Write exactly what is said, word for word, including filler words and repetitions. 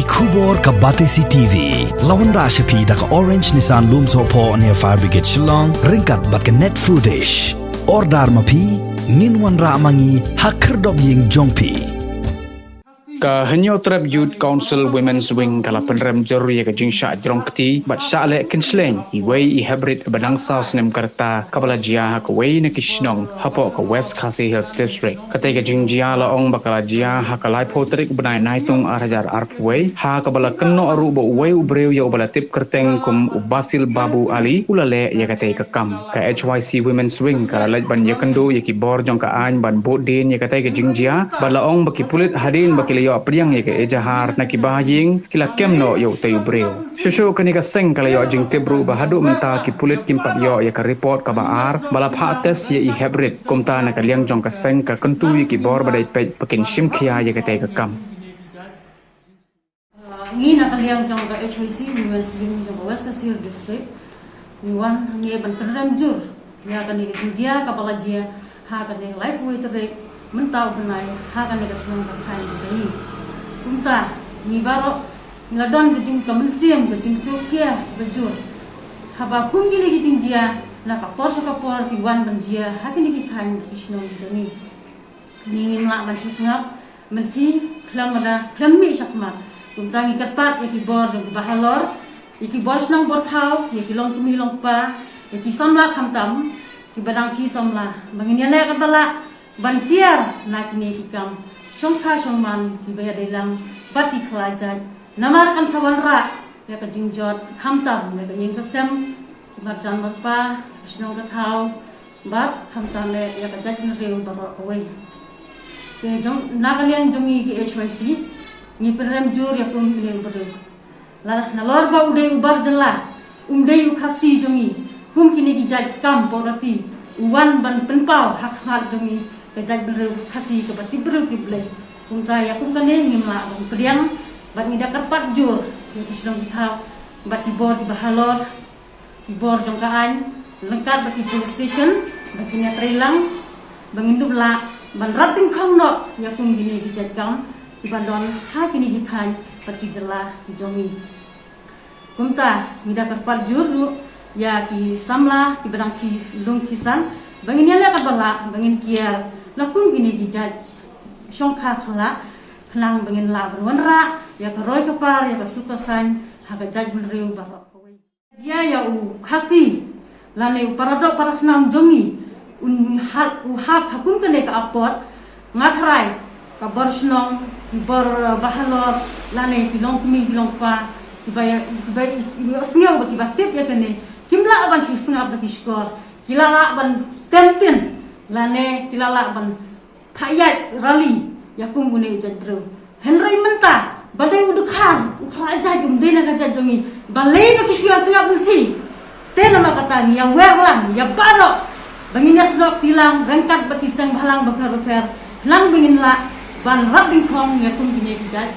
Khubor ka Batesi T V la wanrah sha phi da ka Orange Nissan Lumsohphoh near Fire Brigade Shillong ryngkat bad ka Net Foodish. Order ma phi, ngin wanrah ma ngi ha khyrdop ïing jong phi. Ka Hynñiewtrep Youth Council Women's Wing ka la pynrem jur ïa ka jingshah jrong kti bad shah leh kynshleng iwei i hep rit ba dang saw snem ka rta kaba la jia ha kawei na ki shnong hapoh ka West Khasi Hills District. Katei ka jingjia la ong ba ka la jia ha ka laiphew tarik bnai Naitung ar hajar arphew wei, ha kaba la kynnoh ruh ba uwei u briew ïa uba la tip kyrteng kum u Basil Babu Ali u la leh ïa katei ka kam. Ka H Y C Women's Wing ka la leit ban ïakynduh ïa ki bor jong ka aiñ ban bud dien ïa katei ka jingjia bad la ong ba ki pulit hadien ba ki la ïoh pdiang ïa ka ejahar na ki bahaïing, ki la kem noh ïa utei u briew. Shuh shuh kane ka seng ka la ïoh jingtip ruh ba haduh mynta ki pulit kim pat ïoh ïa ka report kaba ar ba la phah test ïa i hep rit. Kumta na ka liang jong ka seng ka kyntu ïa ki bor ba dei peit ba kin shim khia ïa katei ka kam. Ngi na ka liang jong ka H Y C Women's Wing jong ka West Khasi Hills District, ngi wan hangne ban pynrem jur ïa kane ka jingjia kaba la jia ha kane ka laiphew tarik mynta u bnai ha kane ka shnong ka thaiñ ka jong ngi. Kumta ngi baroh ngi la don ka jing ka mynsiem ka jingsngewkhia ba jur haba kum kine ki jingjia na ka por sha ka por ki wan ban jia ha kine ki thaiñ ki shnong ki jong ngi. Ngi ngim lah ban shu sngap mynthi khlem mada khlem mih shakhmat. Kumta ngi kyrpad ïa ki bor jong kiba halor, ïa ki bor shnong bor thaw, ïa ki longkmie longkpa, ïa ki samla khamtam kiba dang ki samla ba ngin ïaleh katba lah ban kiar na kine ki kam shongkha shongman kiba ïadei lang bad ki khlajait. Namar kan sa wanrah ïa ka jingjot khamtam ïa ka ïing ka sem, ki marjan marpa, ka shnong ka thaw, bad khamtam eh ïa ka jaitbynriew baroh kawei. Te jong na ka liang jong ngi ki H Y C ngi pynrem jur ïa kum kine u briew. La nalor ba u dei u bar jylla, um dei u Khasi jong ngi. Kum kine ki jait kam porati u wan ban pynpaw ha khmat jong ngi ka jaitbynriew Khasi kaba tip briew tip Blei. Kumta ïa kum kane ngim lah ban pdiang bad ngi da kyrpad jur ïa ki shnong ki thaw bad ki bor kiba halor, ki bor jong ka aiñ, ryngkat bad ki police station ba kin ïatreilang ba ngin dup lah ban rat dyngkhong noh ïa kum kine ki jait kam kiba don ha kine ki thaiñ bad ki jylla ki jong ngi. Kumta ngi da kyrpad jur ruh ïa ki samla kiba dang ki lung ki san ba ngin ïaleh katba lah ba ngin kiar na kum kine ki jait shongkha khla khnang ba ngin lah ban wanrah ïa ka roi ka par ïa ka suk ka saiñ ha ka jaitbynriew baroh kawei. Jia ïa u Khasi lane u paradoh parasnam jong ngi un hap, u hap ha kum kane ka apot. Nga thrai ka bor shnong, ki bor, eh, bahalor lane ki longkmie ki longkpa kiba ïa, kiba ïohsngew bad kiba tip ïa kane kim lah ban shu sngap da ki shkor. Ki la lah ban ten tin lane ki la lah ban phah ïaid rally ïa kum une u jait briew. Hynrei mynta ba dei u dkhar u khlajait um dei na ka jait jong ngi, balei ba ki shu ïa sngap lynti? Te namar kata ngi ïa wer lang ïa baroh ba ngin ïa snoh kti lang ryngkat bad ki seng bhalang bapher bapher khnang ba ngin lah ban rat dyngkhong ïa kum kine ki jait.